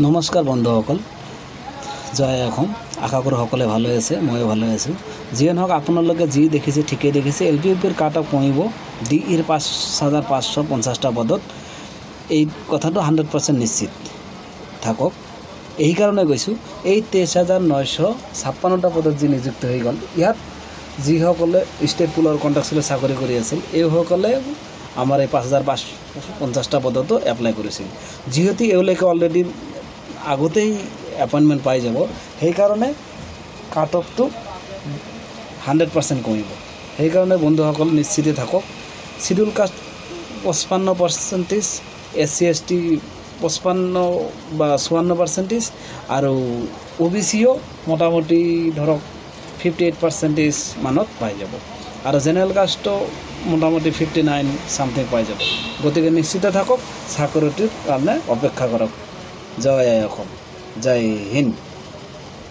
নমস্কাৰ বন্ধুসকল, জয় অসম। আশা কৰোঁ সকলোৱে ভালে আছে, ময়ো ভালে আছোঁ। যিয়ে নহওক, আপোনালোকে যি দেখিছে ঠিকেই দেখিছে। এল পি ইউ পিৰ কাট অফ কমিব ডি ইৰ 5550টা পদত, এই কথাটো 100% নিশ্চিত থাকক। এইকাৰণে কৈছোঁ, এই 23,956টা পদত যি নিযুক্তি হৈ গ'ল, ইয়াত যিসকলে ষ্টেট পুলৰ কণ্ট্ৰাকচুৱেল চাকৰি কৰি আছিল, এইসকলে আমাৰ এই 5550টা পদতো এপ্লাই কৰিছিল। যিহেতু এওঁলোকে অলৰেডি আগতেই এপইণ্টমেণ্ট পাই যাব, সেইকাৰণে কাট অফটো 100% কমিব। সেইকাৰণে বন্ধুসকল, নিশ্চিতে থাকক। Schedule caste 55 percentage, S C S T 55 বা 54 পাৰ্চেণ্টেজ আৰু অ' বি চিও মোটামুটি ধৰক 58 পাৰ্চেণ্টেজ মানত পাই যাব আৰু জেনেৰেল কাষ্টটো মোটামুটি 59 ছামথিং পাই যাব। গতিকে নিশ্চিত থাকক, চাকৰিটোৰ কাৰণে অপেক্ষা কৰক। জয় আই অসম, জয় হিন্দ।